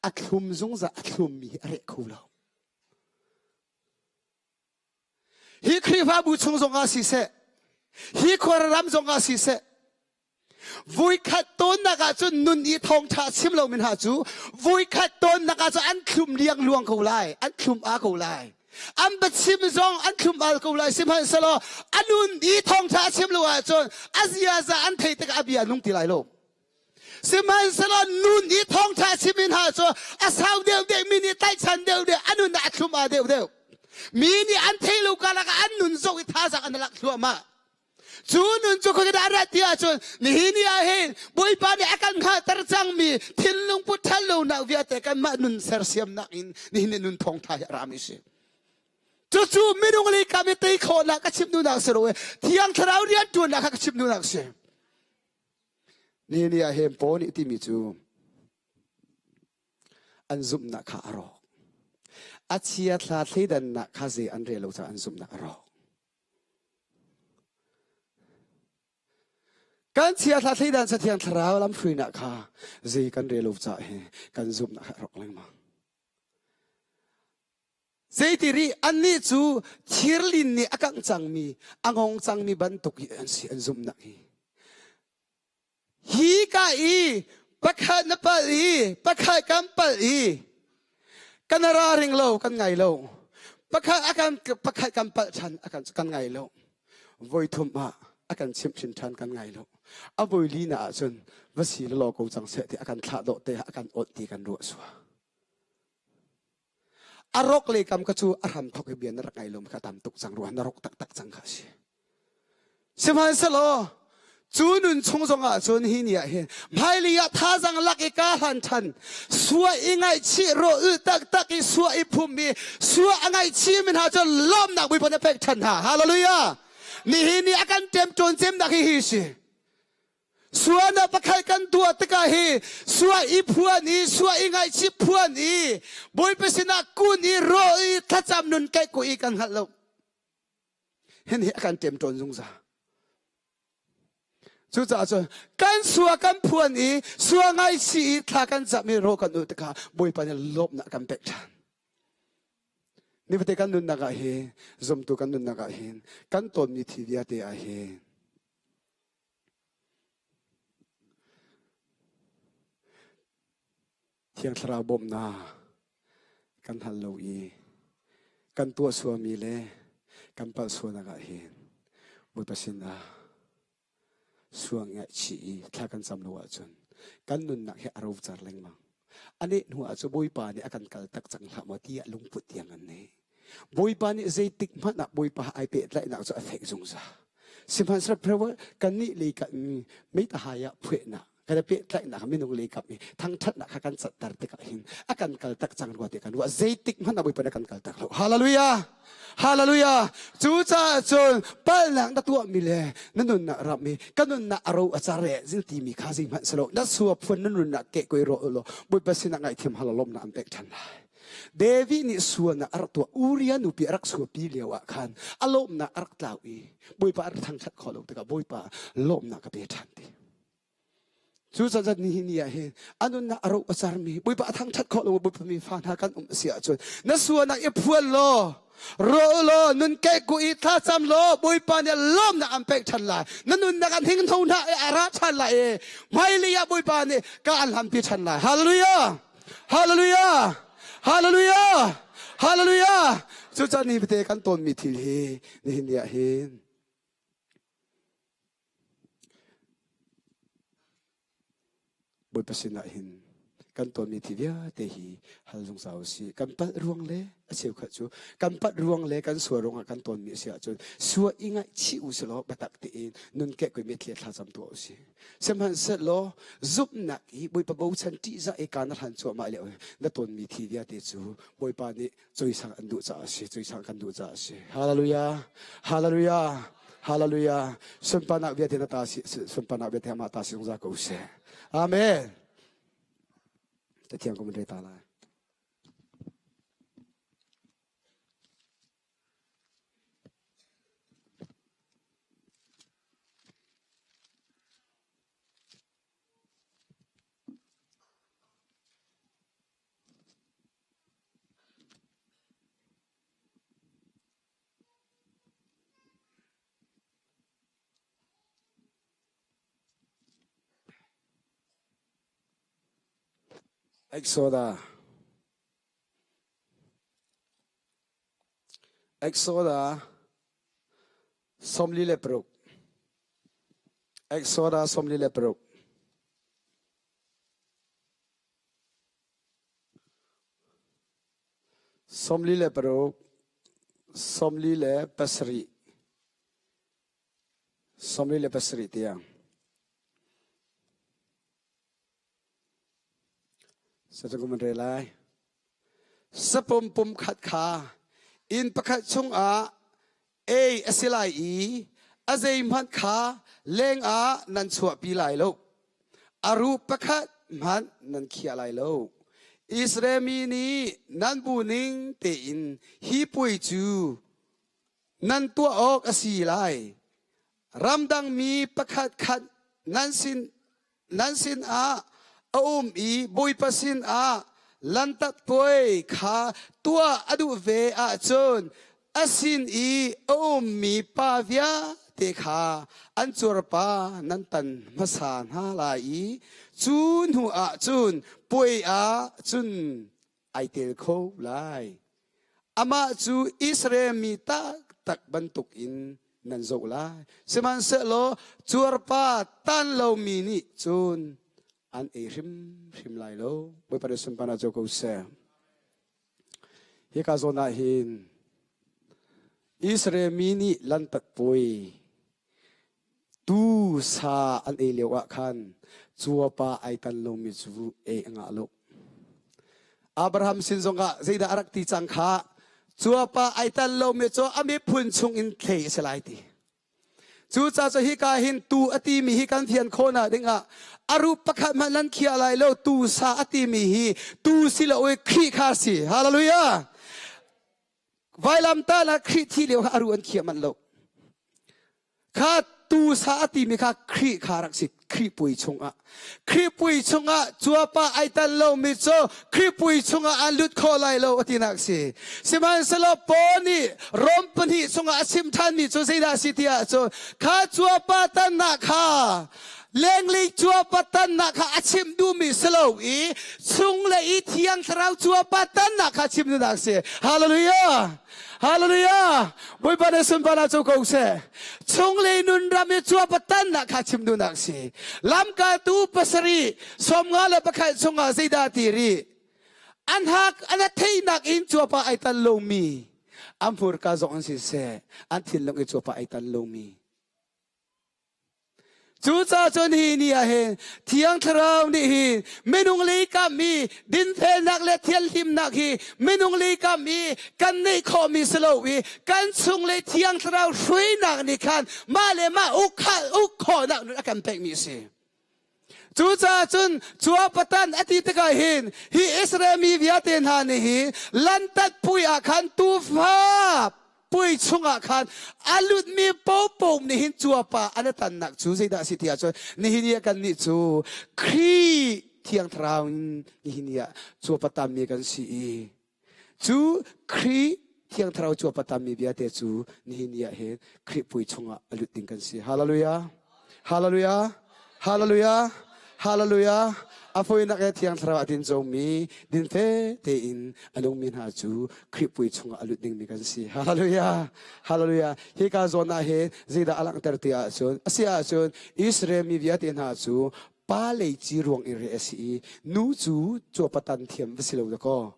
a thlum zungzal a thlummi hi a reh kho lo. Hi Khrihfabu chung zongah siseh, hi khuaram zongah siseh, Vuikhat tawnnak ahcun nun i thawngṭha chim lomi hna cu vuikhat tawnnak ahcun an thlum liangluang ko lai, an thlum aa ko lai. An biachim zong an thlum al ko lai. Sihmanhsehlaw a nun i thawngṭha a chim lo ahcun a ziaza an theih tikah a bia a nung ti lai lo. Sihmanhsehlaw nun i thawngṭha a chimmi hna cu a sau deuhdeuh, mi nih tlaihchan deuhdeuh, a nun ah a thlum aa deuhdeuh. Mi nih an theih lo karlak ah an nun zoh i thazaang an lak thluahmah. Cu nun cu khoika dah a rat ti ahcun nihin ni ah hin Bawipa nih a kan hngalhter cangmi thinlung put ṭhat lonak vialte kanmah nun sersiamnak in nihin ni nun thawngṭha hi a rami si. Cucu minung le kam i tei khawhnak ka chim duhnak si lo i Thiang Thlarau rianṭuannak kha ka chim duhnak si. Nihin ni ah hin Paul nih timi cu an zumhnak kha a rawk. A chia thla thleidannak kha zei an rel lo caah an zumhnak a rawk. Kan chia thla thleidan sathiang thlarau lamhruinak kha zei kan rel lo caah hi kan zumhnak kha a rawk lengmang. Zeiti rih annih cu thirlin nih a kangh cangmi, a ngong cangmi bantuk hi an si an zumhnak hi. Hi ka i pakhat na palh i pakhat kan palh i kan ra ring lo kan ngai lo pakhat a kan pakhat kan palh ṭhan a kan kan ngai lo voi thum ah a kan chimh hrin ṭhan kan ngai lo a voi li na ahcun va si law ko cang seh ti a kan thlah dawh te a kan awt ti kan ruah sua A rok le kam ka cu a hram thok i bia na rak ngai lo kha tam tuk cang rua na rok taktak cang kha si. Sihmanhsehlaw Cu nun chung zongah cun hi ni ah hin hmailei ah thazang lak i ka hlan ṭhan sua i ngaihchih ro ul taktak i sua i phum i sua a ngaihchih mi hna cu lawmnak Bawipa nih a pek ṭhan hna. Hallelujah! Nihin ni a kan ṭemṭawn cemnak hi hi si. Sua na pakhat kan tuah tikah hi sua i phuan i sua i ngaihchih phuan i Bawipa sinah kun i ro i thlacam nun keih ku i kan hngalh lo. Hin hi a kan ṭemṭawn zungzal. Cucaah cun kan sua kan phuan i sua ngaihchih i thla kan cam i ro kan ulh tikah Bawipa nih lawmhnak kan pek ṭhan. Nifate kan nunnak ah hin zumtu kan nunnak ah hin kan tawnmi thil vialte ah hin Thiang Thlarau bawmhnak kan hal lo i kan tuah sualmi le kan palh sualnak ah hin Bawipa sinah sual ngaihchih i thla kan cam lo ahcun kan nunnak hi a rocar lengmang. A neh hnu ah cu Bawipa nih a kan kal tak cang hlah maw tiah lungput tiang an nei. Bawipa nih zeitik hmanh ah Bawipa ai pehtlaihnak cu a fek zungzal. Sihmanhsehlaw kannih lei kan meitahai ah phuehnak kan i pehtlaihnak minung lei kap i thangṭhatnak kha kan catter tikah hin a kan kal tak cang rua ti kan ruah zeitik hmanh ah Bawipa nih a kan kal tak lo. Hallelujah! Hallelujah! Cucaah cun palhnak na tuahmi le na nunnak ram i ka nunnak a ro a car e zil timi kha zeihmanh si lo na sua phun na nunnak keh koi ro law Bawipa sinah ngaihthiam hal lawmnak an pek ṭhan lai. David nih sualnak a rak tuah Uriah nupi a rak suapi lio ah khan a lawmnak a rak tlau i Bawipa a rak thangṭhat khawh lo tikah Bawipa lawmnak ka pe ṭhan ti. Cu zat ni hi ni ah hin a nunnak a ro a carmi Bawipa a thangṭhat khawh lo Bawipa mi fa hna kan um a si ahcun na sualnak i phuan law ro law nun kehku i thlacam law Bawipa nih lawmnak an pek ṭhan lai na nunnak an hninghno hna i a ra ṭhan lai i hmailei ah Bawipa nih ka an hlampi ṭhan lai Hallelujah Hallelujah! Hallelujah! Hallelujah! Cucaah ni fate kan tawnmi thil hi nihin ni ah hin Bawipa sinah hin kan tawnmi thil vialte hi hal zungzal usih. Kan palh ruang le a cheukhat cu kan palh ruang le kan sual ruangah kan tawnmi a si ahcun sual i ngaihchih u silaw biatak tein nun kehkui mitthli thla cam tuah usih. Sihmanhsehlaw zumhnak i Bawipa bochan ṭihzah i kaan na hlan cuahmah lio na tonmi thi vialte cu Bawipa nih cawisang an duh caah a si, cawisang kan duh caah a si. Hallelujah! Hallelujah! Hallelujah! Sunparnak vialte na ta si, sunparnak vialte amah ta si zungzal ko seh. Amen. Cathiang ko mun re ta lai. Exoda Exoda 46 Exoda 46 46 47 47 tiang Satakum an rel lai. Sapum pum khat kha inn pakhat chungah ei a si lai i a zeihmanh kha lengah nan chuahpi lai lo. A ruh pakhat hmanh nan khiah lai lo. Israel mi nih nan bu ning tein hi puai cu nan tuah awk a si lai. Ramdang mi pakhat khat nan sin nan sinah a um i Bawipa sinah lanhtak puai kha tuah a duh ve ahcun a sin i a ummi pa vialte kha an cuarpa nan tan hmasa hna lai i cu hnu ah cun puai ah cun ai tel kho lai. Amah cu Israel mi taktak bantukin nan zoh lai. Sihmanhsehlaw cuarpa tan lomi nih cun an ei hrimhrim lai lo. Bawipa nih sunparnak co ko seh. Hika zawn ah hin Israel mi nih lanhtak puai Tu sa an ei lio ah khan cuapa ai tan lomi cu ei a ngah lo. Abraham sin zongah zeidah a rak ti cang kha cuapa ai tan lomi cu a miphun chung in thlei a si lai ti. Cucaah cu hika hin tu a timi hi kan fian khawhnak dingah a rup pakhat hmanh nan khiah lai lo tu sa a timi hi tu si lo i Khrih kha a si. Hallelujah! Vailamtah ah Khrih thi lio kha a ru an khiah manh lo. Kha tu sa a timi kha Khrih kha rak si Khrih pui chungah. Khrih pui chungah cuapa ai tal lomi cu Khrih pui chungah an lut kho lai lo a tinak si. Sihmanhsehlaw Paul nih Rom pahnih chungah a chim ṭhanmi cu zeidah a si ti ahcun kha cuapa tannak kha lenglei cuapa tannak kha a chim duhmi si lo i chunglei i Thiang Thlarau cuapa tannak kha chim duhnak si. Hallelujah! Hallelujah! Bawipa nih sunparnak cu ko seh. Chunglei nun ram i cuapa tannak kha chim duhnak si. Lamkaltu pasarih 51 chungah zeidah ti rih? An hak an a theihnak in cuapa ai tan lomi an hmurka zong an si seh an thinlung i cuapa ai tan lomi Cucaah cun hi ni ah hin Thiang Thlarau nih hin minung lei kam i dinfelnak le thianhlimnak hi minung lei kam i kan neih khawhmi si lo i kan chung le Thiang Thlarau hruainak nih khan mah le mah uk uk khawhnak nun a kan pekmi a si. Cucaah cun cuapatan a ti tikah hin hi Israel mi vialte hna nih hi lantat pui ah khan tuufa pui chungah khan a lutmi popo nih hin cuapa an tannak cu zeidah a si ti ahcun nihin ni ah kannih cu Khrih Thiang Thlarau in nihin ni ah cuapa tammi kan si i cu Khrih Thiang Thlarau cuapa tammi vialte cu nihin ni ah hin Khrih pui chungah a lut ding kan si. Hallelujah! Hallelujah! Hallelujah! Hallelujah! A foinak he Thiang Thlarau a din comi dinfe tein a nungmi hna cu Khrih pui chungah a lut dingmi kan si. Hallelujah! Hallelujah! Hika zawn ah hin zeidah a langhter ti ahcun a si ahcun Israel mi vialte hna cu pa lei ci ruang i re a si i nu cu cuapatan thiam va si lo dakaw.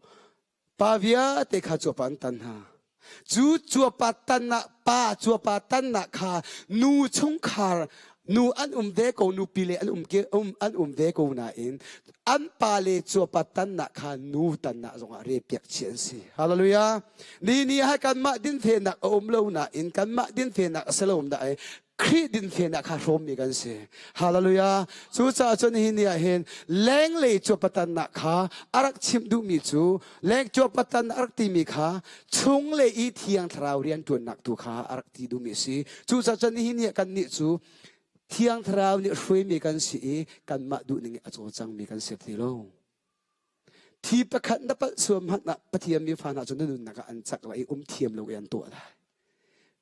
Pa vialte kha cuapa an tan hna. Cu cuapa tan ah pa cuapa tannak kha nu chungkhar nu an um ve ko nupi le an um um an um ve ko nain an pa le cuapa tannak kha nu tannak zongah repiak chih an si. Hallelujah. Ni ni ah kanmah dinfenak a um lo nain kanmah dinfenak a si lo nain Khrih dinfenak kha hrawmmi kan si. Hallelujah. Cucaah cun hi ni ah hin lenglei cuapatannak kha a rak chimh duhmi cu leng cuapatan a rak timi kha chunglei i Thiang Thlarau rianṭuannak tu kha a rak ti duhmi a si. Cucaah cun hi ni ah kannih cu Thiang Thlarau nih hruaimi kan si i kanmah duhning in a cawlcangmi kan si ti lo. Thi pakhat na palh suam hmanh ah Pathian mi fa hna cu na nunnak ah an cak lai i um thiam lo i an tuah lai.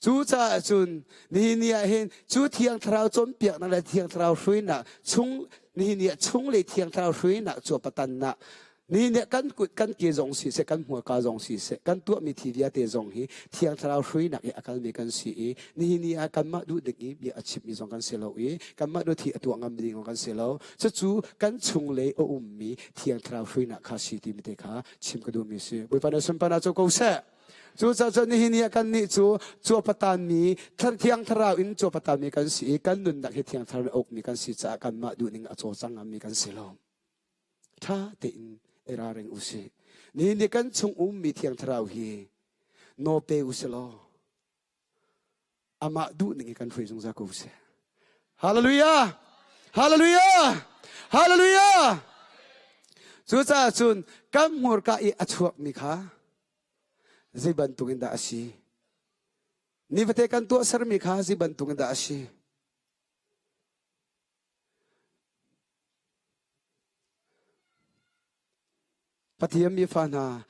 Cucaah cun nihin ni ah hin cu Thiang Thlarau cawnpiaknak le Thiang Thlarau hruainak chung nihin ni ah chung le Thiang Thlarau hruainak cu patannak nihin ni ah kan kut kan ke zong si seh kan hmurka zong si seh kan tuahmi thi vialte zong hi Thiang Thlarau hruainak i a kalmi kan si i nihin ni ah kanmah duh ding i bia a chimmi zong kan si lo i kanmah duh thi a tuah ngam ding zong kan si lo cucu kan chunglei a ummi Thiang Thlarau hruainak kha si timi te kha chim ka duhmi si Bawipa nih sunparnak cu ko seh Cucaah cun nihin ni ah kannih cu cuapatan mi Thiang Thlarau in cuapatan mi kan si i kan nunnak hi Thiang Thlarau nih a ukmi kan si caah kanmah duhning a cawlcang ngammi kan si lo. Ṭha tein i ralring u sih. Nihin ni kan chung ummi Thiang Thlarau hi nawl pe u sih law amah duhning i kan hruai zungzal ko seh. Hallelujah! Hallelujah! Hallelujah! Cucaah cun kan hmurka i a chuakmi kha zei bantuk in dah a si? Nifate kan tuahsermi kha zei bantuk in dah a si? Pathian mi fa hna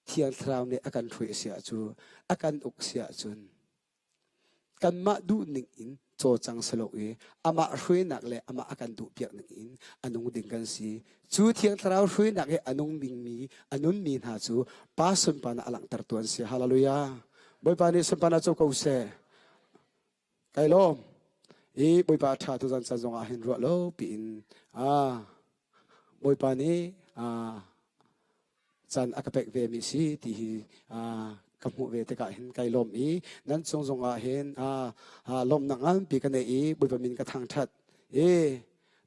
Thiang Thlarau nih a kan hruai a si ahcun a kan uk si ahcun kanmah duhning in cawlcang si lo i amah hruainak le amah a kan duhpiak ning in a nung ding kan si. Cu Thiang Thlarau hruainak i a nung dingmi a nunmi hna cu Pa sunparnak a langhtertu an si. Hallelujah. Bawipa nih sunparnak co ko seh. Kai lawm. I Bawipa a ṭha tu zan caan zongah hin ruah lo piin ah Bawipa nih ah caan a ka pek ve mi si ti hi ah. ka hmuh ve tikah hin kai lawm i nan cung zongah hin lawmhnak nganpi ka nei i Bawipa min ka thangṭhat. I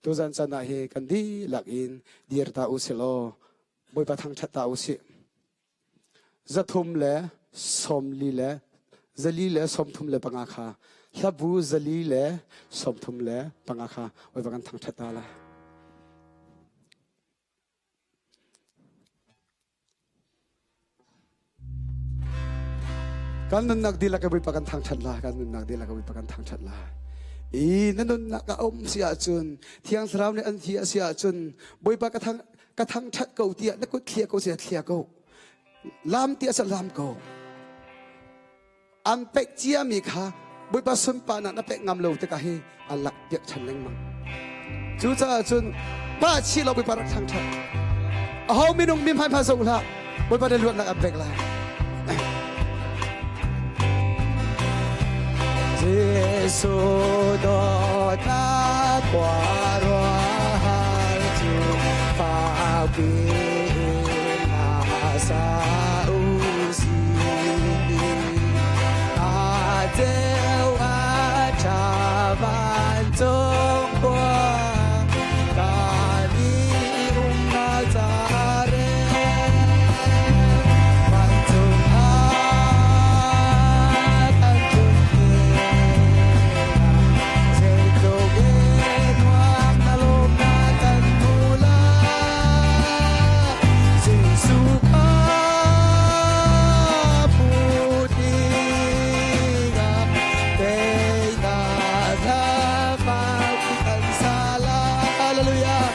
tuzan caan ah hi kan dihlak in dir ta u sih law Bawipa thangṭhat ta u sih. 300 le 40 le 435 kha hlabu 435 kha Bawipa kan thangṭhat ta lai. Kan nunnak dihlak in Bawipa kan thangṭhat lai. Kan nunnak dihlak in Bawipa kan thangṭhat lai. I na nunnak a um si ahcun Thiang Thlarau nih an thi a si ahcun Bawipa ka thang ka thangṭhat ko tiah na kut thlia ko si thlia ko. Lam tiah sa lam ko. An pek ciami kha Bawipa sunparnak na pek ngam lo tikah hi a lak piak ṭhan lengmang. Cucaah cun pa chih lo Bawipa rak thangṭhat. Aho minung mi hmai hma zoh hlah. Bawipa na luatnak an pek lai. Jesuh dawtnak khuaruahhar cu fakpi in sa u sih. A ceu a ṭha vancung khua kan i umnak ca re vancung ah kan tlun zeitluk in nuam na lawmnak kan hmu lai Jesuh kha hmu tikah teinak hla fakpi kan sa lai. Hallelujah.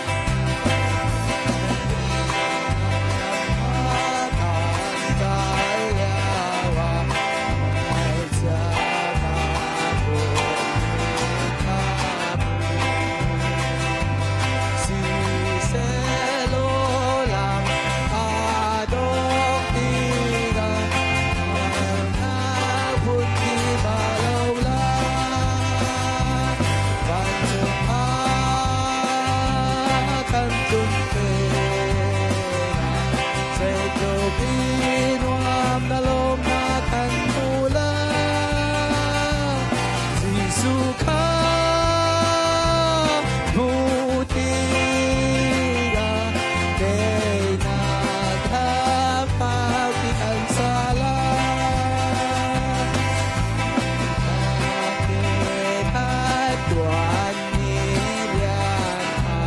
Jesuh kha hmu tikah teinak fakpi kan sa lai. Tuanmi rian kha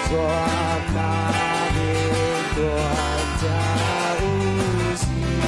zuamnak in tuan cia u sih.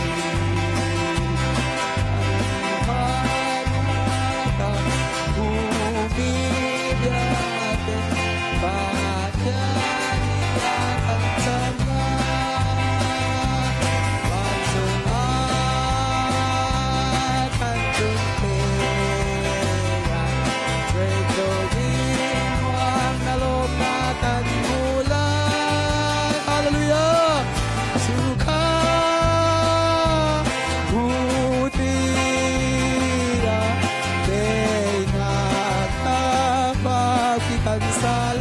Hallelujah! Sukha Hutira teinak fakpi kan sal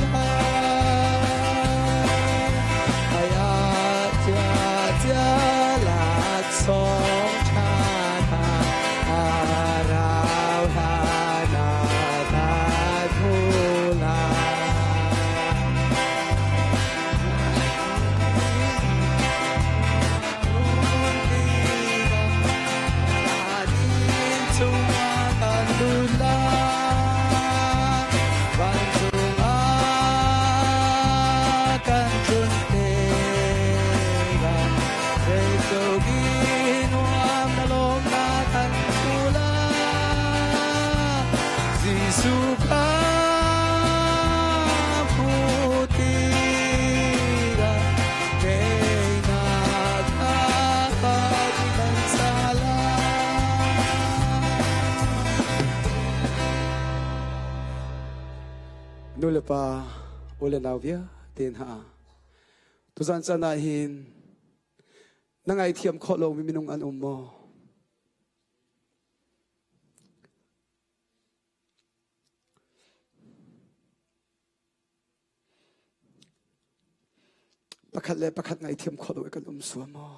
Aya cia cia laksawng ṭha hna arau hlan ah kan hmu lai. Jesuh kha hmu tikah teinak kan sa lai. Nu le pa, u le nau vialte hna, tuzan caan ah hin na ngaithiam khawh lomi minung an um maw? Pakhat le pakhat ngaihthiam khawh lo i kan um sual maw?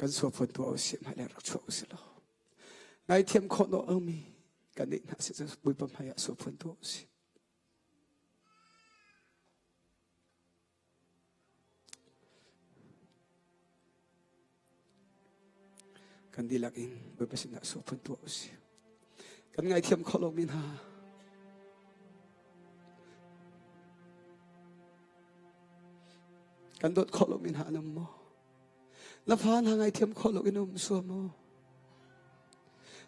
Kan suaphun tuah usih hmailei rak chuah usih law ngaithiam khawh no mi kan nih hna si cu Bawipa hmai ah suaphun tuah usih. Kan dihlak in Bawipa sinah suaphun tuah usih. Kan ngaithiam khawh lomi hna kan dawt khawh lomi hna an um maw? Na fa hna ngaithiam khawh loin um suam maw?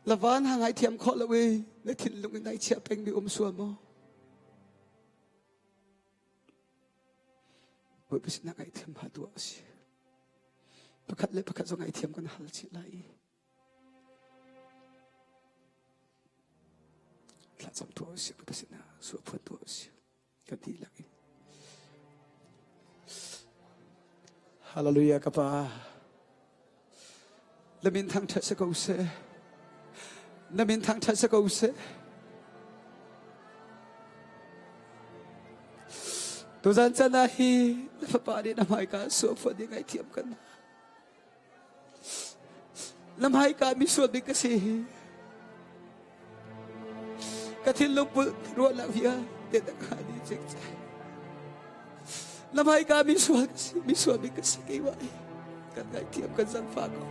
Na va hna ngaithiam khawh lo i na thinlung in ai chiah pengmi um sual maw? Bawipa sinah ngaihthiam ha tuah a si. Pakhat le pakhat zong ngaihthiam kan hal chih lai i thlacam tuah a si, Bawipa sinah suahphuan tuah a si. Kan dihlak in. Hallelujah ka pa. Na min thangṭhat si ko seh. Na min thangṭhat si ko seh. Tuzan chan ah hi na fapa nih na hmaika suahfuat ding ngaihthiam kan. Na hmaika mi sual bik ka si hi. Ka thinlung put ruahnak vialte na ka ni cik Na hmaika mi sual ka si, mi sual bik ka si keimah hi. Kan ngaihthiam kan zangfah ko.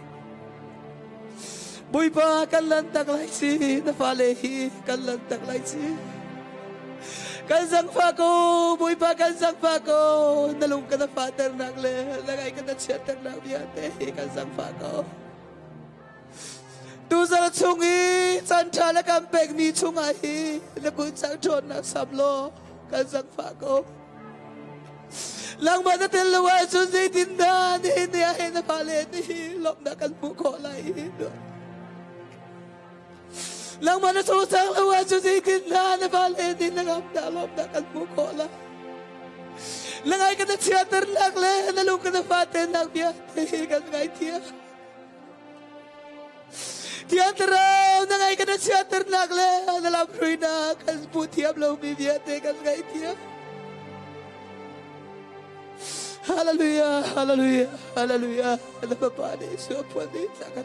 Bawipa kan lantak lai si, na fale hi kan lantak lai si. Kan zangfah ko, Bawipa kan zangfah ko. Na lung kan fahternak le na ngai kan chiatternak vialte hi kan zangfah ko. Tuzarh chung i caan ṭha na kan pekmi chungah hi na kut cang ṭhawnnak sam law kan zangfah ko. Nangmah na tel lo ahcun zeitindah nihin ni ah hin na fale nih lawmhnak kan hmuh khawh lai i Nangmah na cawlcang lo ahcun zeitindah na fale nih na ngamnak lawmhnak kan hmuh khawh lai. Na ngai kan na chiaternak le na lung kan na faternak vialte hi kan ngaithiam. Thiang Thlarau na ngai kan chiaternak le na lamhruinak kan hmu thiam lomi vialte kan ngaihthiam. Hallelujah, hallelujah, hallelujah. Na Bapa nih suaphuan nih tla ka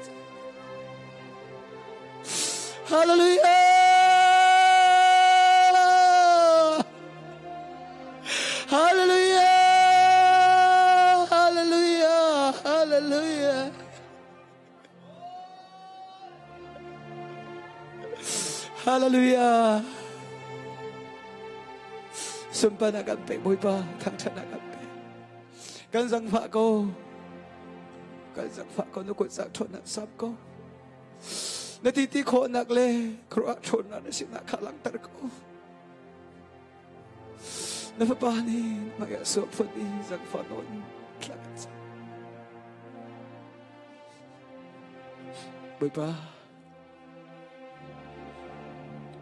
Hallelujah! Hallelujah! Hallelujah! Hallelujah! Hallelujah. Sunparnak kan pek Bawipa, thangṭhatnak kan pek. Kan zangfah ko. Kan zangfah ko na kut zang ṭhawnnak sam ko. Na titi khawhnak le khuaruah ṭhawnnak na sinak kha langhter ko. Na fapa nih mah suah phun i zangfah nawn thla kan cam. Bawipa,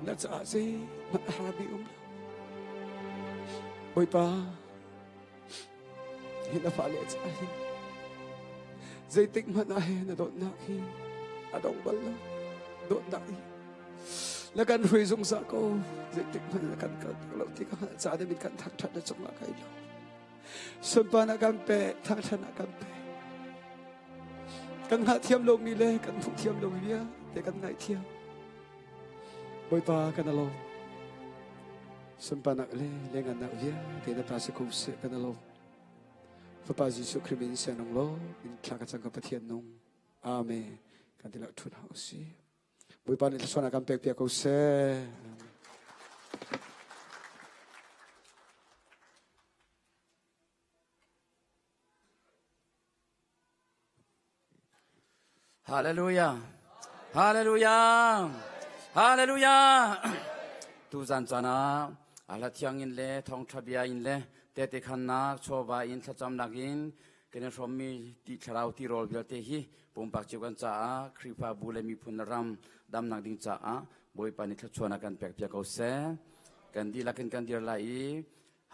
na caah zeihmanh a harmi um lo. Bawipa, hi na fale caah hin zeitik hmanh ah hin na dawtnak hi a dong bal lo. Dawtnak hi na kan hrui zungzal ko. Zeitik hmanh na kan kal tak lo ti ka hngalh caah na min kan thangṭhat na cungah kai lo. Sunparnak kan pe, thangṭhatnak kan pe. Kan hngalhthiam lomi le kan hmuhthiam lomi vialte kan ngaihthiam. Bawipa kan alawm. Sunparnak le lengannak vialte na pa si ko seh kan alawm. Fapa Jesuh Khrih min sianung law in thla ka cang ka Pathian nung. Amen. Kan tilak thun hau si. Bawipa nih thluachuahnak kan pek piak ko seh. Hallelujah. Hallelujah. Hallelujah. Tu zan caan ah Allah thiang in le thawngtha bia in le tehte khannak chawva in thlacamnak in kan i hrawmmi ti thlarau tirawl vialte hi pumpak cio kan caah Khrihfabu le miphun le ram damnak ding caah Bawipa nih thluachuahnak kan pek piak ko seh. Kan dihlak in kan dir lai i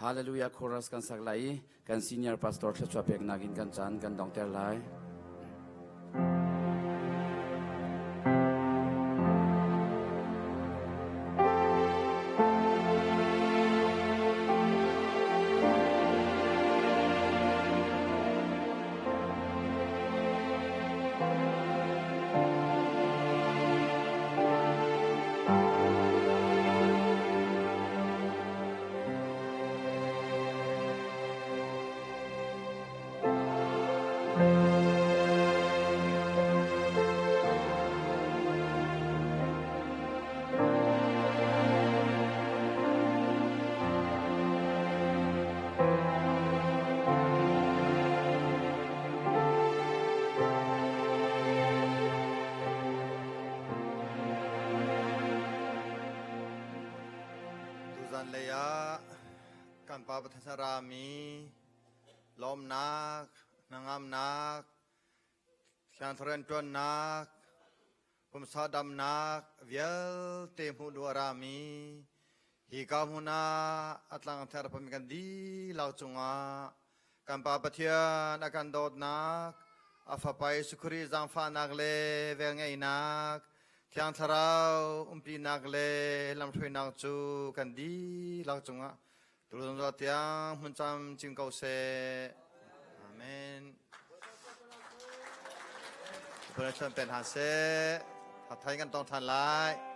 Hallelujah chorus kan sak lai i kan senior pastor thluachuah peknak in kan caan kan dongter lai. Zanlei ah kan Pa Pathian a rami lawmnak, hnangamnak, Thiang Thlarau ṭuannak, pumsa damnak vialte hmuh duh a rami hi ka hmun ah a tlang ther pami kan dihlak cungah kan Pa Pathian a kan dawtnak, a Fapa Jesuh Khrih zaangfahnak le velngeihnak, Thiang Thlarau umpinak le lamhruainak cu kan dihlak cungah tulun tiang hmun camcin ko seh. Amen. Pathian pen han seh. Thathai kan tong than lai.